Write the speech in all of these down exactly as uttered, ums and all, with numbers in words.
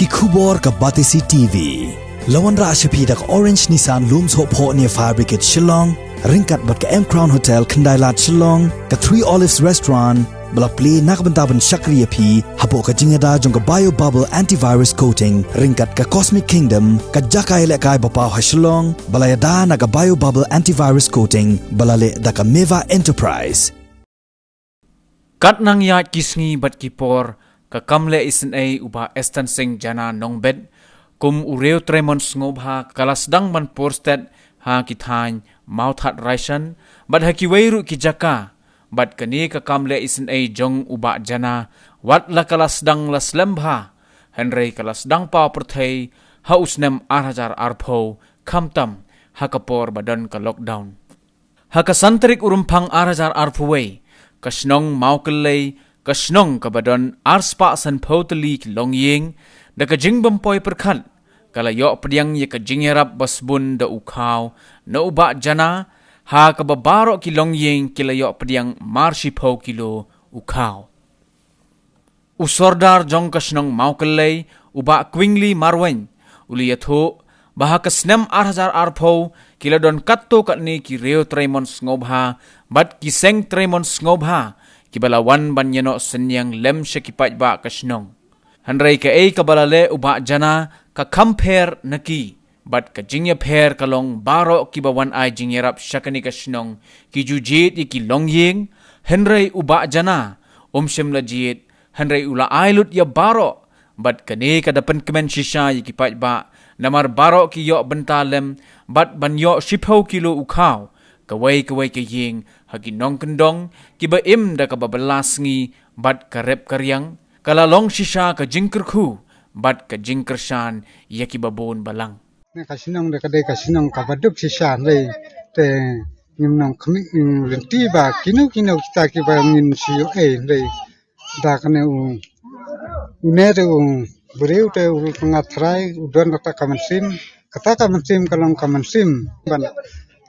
Ki khubor ka Batesi T V. La wanrah sha phi da ka Orange Nissan Lum Sohphoh near Fire Brigade Shillong, ryngkat bad ka M Crown Hotel Khyndailad Shillong, ka Three Olives Restaurant, ba la plie na ka bynta ban shakri ïa phi hapoh ka jingïada jong ka Bio Bubble Antivirus Coating, ryngkat ka Cosmic Kingdom, ka jaka ïalehkai ba paw ha Shillong, ba la ïada na ka Bio Bubble Antivirus Coating, ba la leh da ka Meva Enterprise. Katnang ïaid ki sngi bad ki por, ka kam leh isynei u Bah Estan Singh Jana Nongbet kum u riew trei mon sngewbha ka la sdang ban por stet ha ki thaiñ Mawthadraishan bad ha kiwei ruh ki jaka, bad kane ka kam leh isynei jong u Bah Jana wat la ka la sdang la slem bha, hynrei ka la sdang paw pyrthei ha u snem ar hajar arphew, khamtam ha ka por ba don ka lockdown. Ha ka san tarik u Rymphang ar hajar arphew wei, ka shnong Mawkyllei, ka shnong kaba don ar spah sanphew tylli ki longïing, da ka jingbym poi pyrkhat, ka la ïoh pdiang ïa ka jingïarap ba sbun da u khaw na u Bah Jana, ha kaba baroh ki longïing ki la ïoh pdiang mar shiphew kilo u khaw. U Sordar jong ka shnong Mawkyllei, u Bah Kwingli Marwein, u la ïathuh ba ha ka snem ar hajar arphew ki la don katto katne ki riew trei mon sngewbha bad ki seng trei mon sngewbha kiba la wan ban ïanoh synñiang lem sha ki paidbah ka shnong. Hynrei kaei kaba la leh u Bah Jana ka kham pher na ki. Bad ka jingïapher ka long baroh kiba wan ai jingïarap sha kane ka shnong ki ju jied ïa ki longïing, hynrei u Bah Jana um shym la jied, hynrei u la ai lut ïa baroh. Bad kane ka da pynkmen shisha ïa ki paidbah, namar baroh ki ïoh bynta lem bad ban ïoh shiphew kilo u khaw kawei kawei ka ïing ha ki nongkyndong kiba im da kaba bylla sngi bad ka rep ka riang. Ka la long shisha ka jingkyrkhu bad ka jingkyrshan ïa kiba bun balang. Ne ka shnong da ka dei ka shnong kaba duk shisha, hynrei te ngim nang khmih, mm, lynti ba kino kino kita kiba ngin shu ïoh ei, hynrei da kane u, une te u briew te u tnga trai u don kata ka mynsiem, kata ka mynsiem ka long ka mynsiem ban,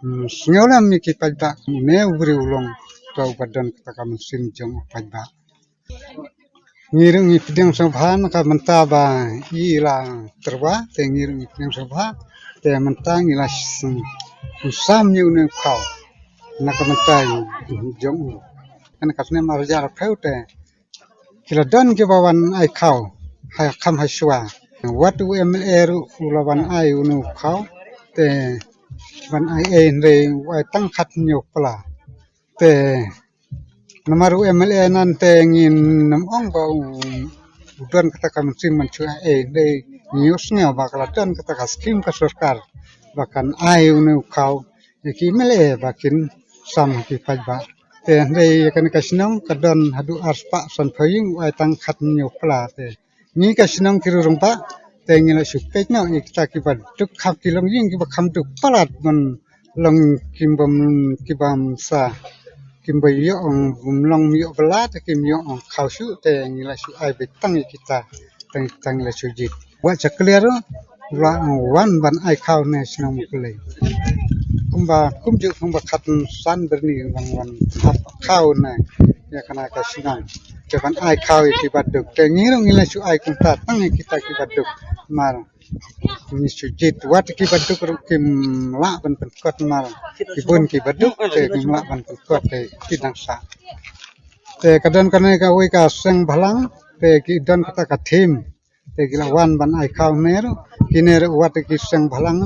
mm, sngewlem ïa ki paidbah. Une u briew u long uta uba don kata ka mynsiem jong u paidbah. Ngi ruh ngi pdiang sngewbha na ka bynta ba i la tyrwa, te ngi ruh ngi pdiang sngewbha, te mynta ngi la s-, sam ïa une u khaw na ka bynta jong u. Kane ka snem ar hajar arphew te ki la don kiba wan ai khaw ha kham ha shuwa. Wat u M L A ruh u la wan ai une u khaw, te wan ai ei, hynrei u ai tang khathynñiew pla. Te namar u M L A nan te ngin nym ong ba u, u don kata ka mynsiem ban shu ai ei, hynrei ngi ïohsngew ba ka la don kata ka skim ka sorkar ba kan ai une u khaw ïa ki M L A ba kin sam ha ki paidbah. Te hynrei ïa kane ka shnong ka don haduh ar spah sanphew ïing, u ai tang khathynñiew pla. Te ngi ka shnong ki riew rangbah te ngi la shu peit noh ïa kita kiba duk ha ki longïing kiba kham duk palat ban long, kim bym, ki bym sa, kim bym ïoh ong, bym long ym ïoh bylla te kim ïoh ong khaw shuh, te ngi la shu ai beit tang ïa kita, tang, tang ngi la shu jied. Wat sha Khlieh ruh u la wan ban ai khaw ne shnong Mawkyllei. Kumba, kumjuh kumba khatsan byrni u la wan hap khaw ne ïa kane ka shnong. Te ban ai khaw ïa kiba duk. Te ngi ruh ngi la shu ai kumta tang ïa kita kiba duk. Mar ngi shu jied, wat kiba duk ruh kim lah ban pynkut, mar ki bun kiba duk te kim lah ban pynkut, te ki dang sah. Te ka don kane kawei ka seng bhalang, te ki don kata ka thim, te ki la wan ban ai khaw ne ruh, kine ruh wat ki seng bhalang,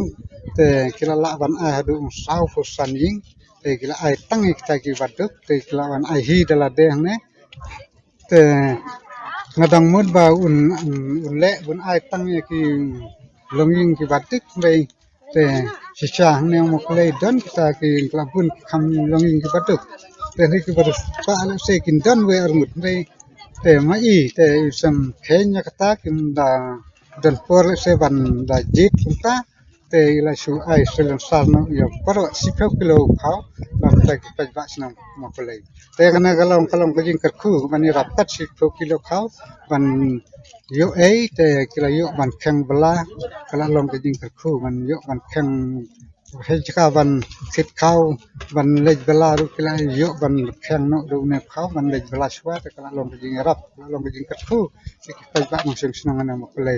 te ki la lah ban ai haduh saw phew san ïing, te ki la ai tang ïa kita kiba duk, te ki la wan ai hi da lade hangne. Te nga dang mut ba un, un, un leh, un ai tang ïa ki longïing kiba duk, hynrei te shisha hangne Mawkyllei don kita ki la bun ki kham longïing kiba duk. Te hynrei kiba duk ba lehse kin don wei ar ngut, hynrei te ma i te i sem kheiñ ïa kata, kim da don por lehse ban da jied kumta. Te i la shu ai silynsar noh ïa baroh shiphew kilo khaw ba kata ki paidbah shnong Mawkyllei. Te kane ka long, ka long ka jingkyrkhu ban ïarap kat shiphew kilo khaw ban ïoh ei, te ki la ïoh ban kheng bylla, ka la long ka jingkyrkhu ban ïoh ban kheng Hei jaka ban sit khaw ban leit bela ruh ki la ïoh ban kheng noh ruh ne khaw ban leit bela shuwa te ka la long ka jingïarap, ka la long ka jingkyrkhu. Ki paidbah nongshong shnong ngan ong ba pule.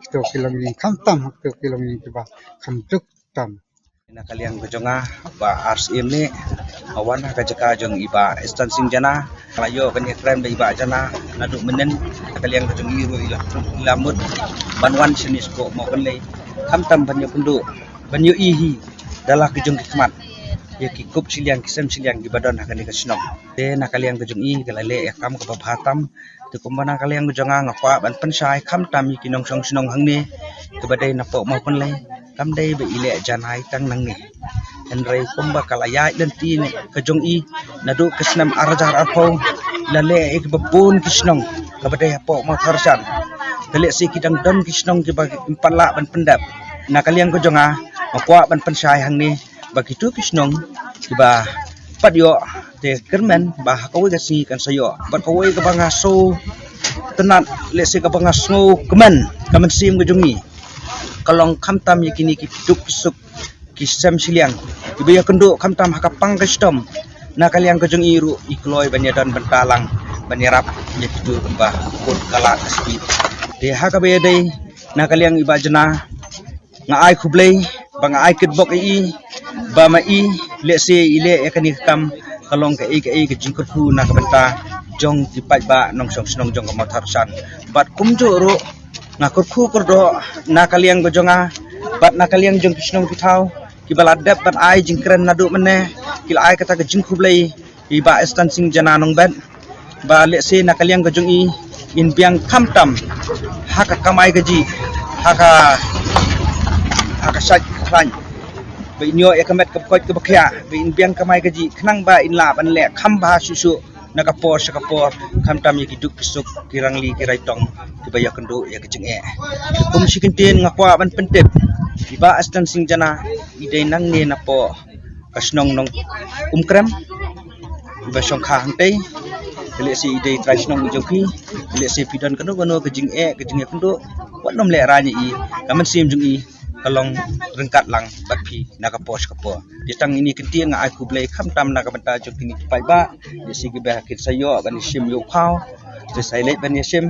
Kito ki long jingkhamtam, kito ki long jingkiba kham duk tam. Na ka liang ka jong nga, Bah R C M ne, nga wan ha ka jaka jong i Bah Stan Singh Jana, la ïoh ban ïakren bad i Bah Jana naduh mynnin. Na ka liang ka jong i ruh i la, i la mut ban wan shane sha Mawkynlei, khamtam ban ïakynduh, ban ïohi hi da la ki jong ki khmat ïa ki kup shiliang, ki sem shiliang kiba don ha kane ka shnong. Te na ka liang ka jong i ka la leh ïa ka kam kaba bha tam. Te kumba na ka liang ka jong nga, nga kwah ban pynshai khamtam ïa ki nongshong shnong hangne, kiba dei na poh Mawkynlei, kam dei ba i leh janai tang nangne. Hynrei kumba ka la ïaid lynti ne ka jong i naduh ka snem ar hajar arphew, la leh ïa kiba bun ki shnong kaba dei hapoh Mawthadraishan. Te lehse ki dang don ki shnong kiba kim pat lah ban pyndep. Na ka liang ka jong nga, nga kwah ban pynshai hangne ba kito ki shnong kiba pat ïoh, te kyrmen ba ha kawei ka sngi kan sa ïoh. Bad kawei kaba nga sngewtynnat, lehse kaba nga sngewkmen, ka mynsiem ka jong i ka long khamtam ïa kine ki duk ki suk, ki sem shiliang kiba ïakynduh khamtam ha ka pang ka shitom. Na ka liang ka jong i ruh i kloi ban ïadon bynta lang ban ïarap ïa kito kumba kut ka lad ka spi. Te ha kaba ïadei na ka liang i Bah Jana, nga ai khublei, ba nga ai kitbok ïa i, ba ma i, lehse i leh ïa kane ka kam, ka long kaei kaei ka jingkyrkhu na ka bynta jong ki paidbah nongshong shnong jong ka Mawthadraishan. Bad kumjuh ruh nga kyrkhu kyrdoh na ka liang ka jong nga bad na ka liang jong ki shnong ki thaw kiba la dep ban ai jingkren naduh mynne, ki la ai kata ka jingkhublei ïa i Bah Stan Singh Jana Nongbet, ba lehse na ka liang ka jong i in biang khamtam ha ka kamai kajih, ha ka, ha ka shait ka khlaiñ, ba in ïoh ïa ka met ka koit kaba khiah, ba in biang kamai kajih khnang ba in lah ban leh kham bha shuh shuh na ka por sha ka por, khamtam ïa ki duk ki suk, ki rangli ki raitong kiba ïakynduh ïa ka jingeh. Kum shi kyntien nga kwah ban pyntip, i Bah Stan Singh Jana i dei nangne na poh ka shnong Nongumkrem, iba shong kha hangtei. Te lehse i dei trai shnong jong phi, te lehse phi don kano kano ka jingeh, ka jingeh kynduh, wat nym lehraiñ ïa i, ka mynsiem jong i ka long ryngkat lang bad phi na ka por sha ka por. Te tang ine i kyntien nga ai khublei khamtam na ka bynta jong kine ki paidbah, lehse kiba kin sa ïoh ban ïashim ïa u khaw, te sa leit ban ïashim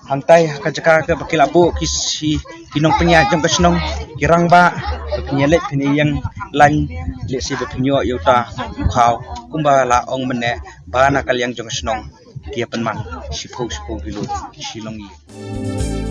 hangtai ha ka jaka kaba ki la buh ki shi, ki nongpynïaid jong ka shnong, ki rangbah, ba phin ïaleit phin ïeng lain, lehse ba phin ïoh ïa uta u khaw, kumba la ong mynne ba na ka liang jong ka shnong ki ïa pynman shiphew shiphew kilo shi longïing.